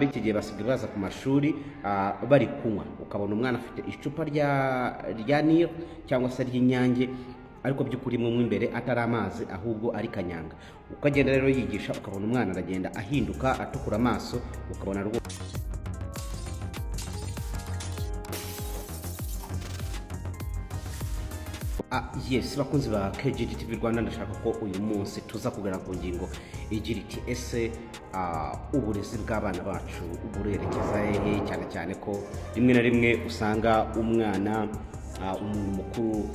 b'iki gihe basigaye baza ku mashuri bari kunywa, ukabona umwana afite icupa rya Nil cyangwa se ry'Inyange, ariko by'ukuri mo imbere atari amazi, ahubwo ari kanyanga. Uko agenda rero yigisha, ukabona umwana aragenda ahinduka, atukura amaso, ukabona rwose. Yes, bakunzi ba KGD TV Rwanda, ndashaka ko uyu munsi tuza kugana ku ngingo igira iti: ese uburezi bw'abana bacu burerekeza hehe? Cyane cyane ko rimwe na rimwe usanga umwana, umuntu mukuru,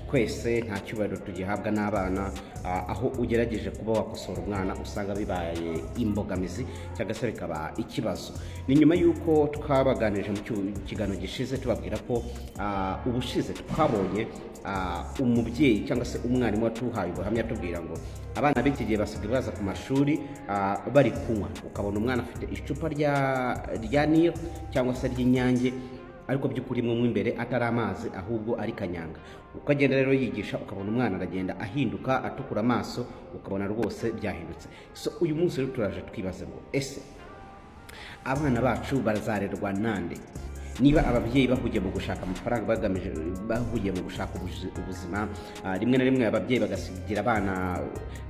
twese nta cyubahiro tugihabwa n'abana, aho ugerageje kuba wakosora umwana usanga bibaye imbogamizi cyangwa se bikaba ikibazo. Ni nyuma y'uko twabaganirije mu kiganiro gishize, tubabwira ko ubushize twabonye umubyeyi cyangwa se umwarimu watuhaye ubuhamya, atubwira ngo abana b'iki gihe basigaye baza ku mashuri bari kunywa, ukabona umwana afite icupa rya Nil cyangwa se ry'Inyange, ariko by'ukuri mo imbere atari amazi, ahubwo ari kanyanga. Uko agenda rero yigisha, ukabona umwana aragenda ahinduka, atukura amaso, ukabona rwose byahindutse. So uyu munsi rero turaje twibaze ngo: ese abana bacu bazarerwa nande, niba ababyeyi bahugiye mu gushaka amafaranga, bagamije, bahugiye mu gushaka ubuzima? Rimwe na rimwe ababyeyi bagasigira abana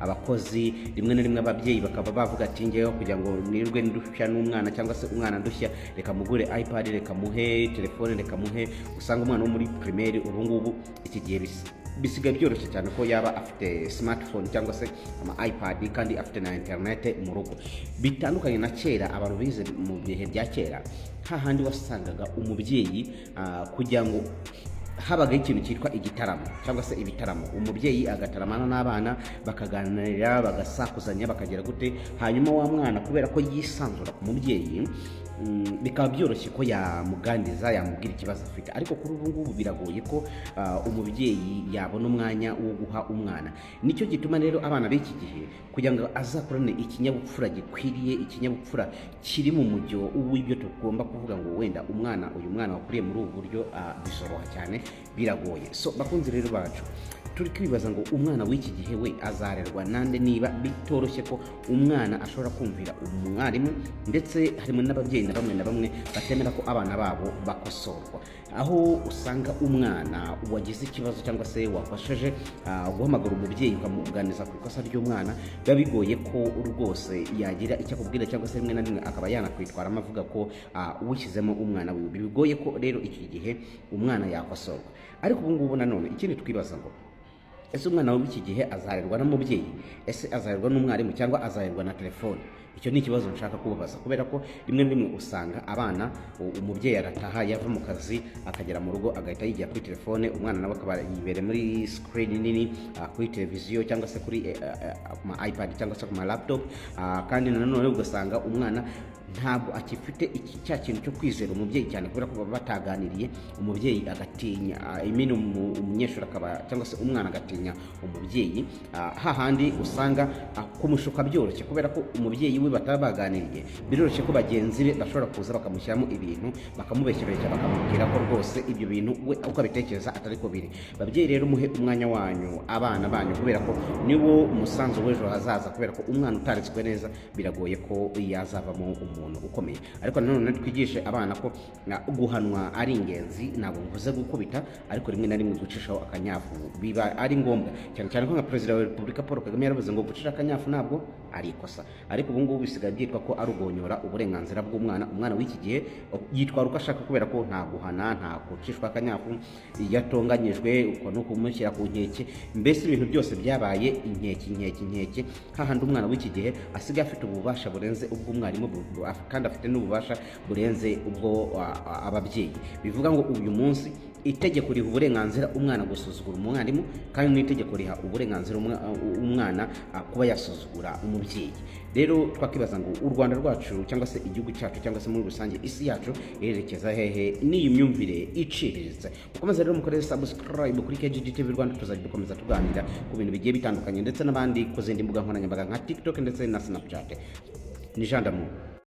abakozi, rimwe na rimwe ababyeyi bakaba bavuga ati: "Ngewe kugira ngo nirwe ndushya n'umwana cyangwa se umwana ndushya, reka mugure iPad, reka muhe telefone, reka muhe." Usanga umwana wo muri primaire ubu ngubu, iki gihe bisigaye byoroshye cyane ko yaba afite smartphone cyangwa se ama iPad, kandi afite na internet mu rugo. Bitandukanye na kera, abantu bize mu bihe bya kera, hahandi wasangaga umubyeyi, kugira ngo habagaho ikintu cyitwa igitaramo cyangwa se ibitaramo, umubyeyi agataramana n'abana, bakaganira, bagasakuzanya, bakagera gute, hanyuma wa mwana kubera ko yisanzura ku mubyeyi, bikaba byoroshye ko yamuganiriza, yamubwira ikibazo afite. Ariko kuri ubu ngubu biragoye ko umubyeyi yabona umwanya wo guha umwana. Nicyo gituma rero abana b'iki gihe, kugira ngo azakurane ikinyabupfura gikwiriye, ikinyabupfura kiri mu mujyo w'ibyo tugomba kuvuga ngo wenda umwana, uyu mwana wakuriye muri ubu buryo, bizoroha cyane, biragoye. So bakunzi rero bacu, turi kwibaza ngo umwana w'iki gihe we azarerwa nande, niba bitoroshye ko umwana ashobora kumvira umwarimu, ndetse harimo n'ababyeyi na bamwe na bamwe batemera ko abana babo bakosorwa, aho usanga umwana wagize ikibazo cyangwa se wafashije guhamagara umubyeyi ukamuganiriza ku ikosa ry'umwana, biba bigoye ko rwose yagira icyo akubwira, cyangwa se rimwe na rimwe akaba yanakwitwaramo avuga ko wishyizemo umwana wiwe. Bigoye ko rero iki gihe umwana yakosorwa. Ariko ubu ngubu nanone ikindi twibaza ngo: ese umwana w'iki gihe azarerwa n'umubyeyi? Ese azarerwa n'umwarimu cyangwa azarerwa na telefone? Icyo ni ikibazo nshaka kubabaza, kubera ko rimwe na rimwe usanga abana, umubyeyi arataha, yava mu kazi akagera mu rugo agahita yigira kuri telefone, umwana nawe akaba yibereye muri screen nini, kuri televiziyo cyangwa se kuri ku ma iPad cyangwa se ku ma laptop. Kandi nanone ugasanga umwana ntabwo akifite iki cya kintu cyo kwizera umubyeyi cyane, kubera ko baba bataganiriye, umubyeyi agatinya, I mean, umunyeshuri akaba cyangwa se umwana agatinya umubyeyi, hahandi usanga kumushuka byoroshye, kubera ko umubyeyi we bataba baganiriye. Biroroshye ko bagenzi be bashobora kuza bakamushyiramo ibintu, bakamubeshyabeshya, bakamubwira ko rwose ibyo bintu we uko abitekereza atari ko biri. Babyeyi rero, muhe umwanya wanyu abana banyu, kubera ko niwo umusanzu w'ejo hazaza, kubera ko umwana utaretswe neza biragoye ko yazavamo umuntu ukomeye. Ariko nanone twigishe abana ko guhanwa ari ingenzi. Ntabwo mvuze gukubita, ariko rimwe na rimwe gucishaho akanyafu biba ari ngombwa, cyane cyane ko nka Perezida wa Repubulika Paul Kagame yaravuze ngo gucisha akanyafu ntabwo ari ikosa. Ariko ubu ngubu bisigaye byitwa ko ari ugonyora uburenganzira bw'umwana. Umwana w'iki gihe yitwara uko ashaka, kubera ko nta guhana, nta gucishwa akanyafu. Iyo atonganyijwe, uko ni ukumushyira ku nkeke. Mbese ibintu byose byabaye inkeke, inkeke, inkeke, hahandi umwana w'iki gihe asigaye afite ububasha burenze ubw'umwarimu, kandi afite n'ububasha burenze ubwo ababyeyi. Bivuga ngo uyu munsi itegeko riha uburenganzira umwana gusuzugura umwarimu, kandi n'itegeko riha uburenganzira umwana kuba yasuzugura umubyeyi. Rero twakibaza ngo u Rwanda rwacu cyangwa se igihugu cyacu cyangwa se muri rusange isi yacu irerekeza hehe n'iyi myumvire iciriritse? Mukomeze rero mukore subscribe kuri KGD TV Rwanda, tuzajya dukomeza tuganira ku bintu bigiye bitandukanye, ndetse n'abandi ku zindi mbuga nkoranyambaga nka TikTok ndetse na Snapchat. Ni Jean d'Amour.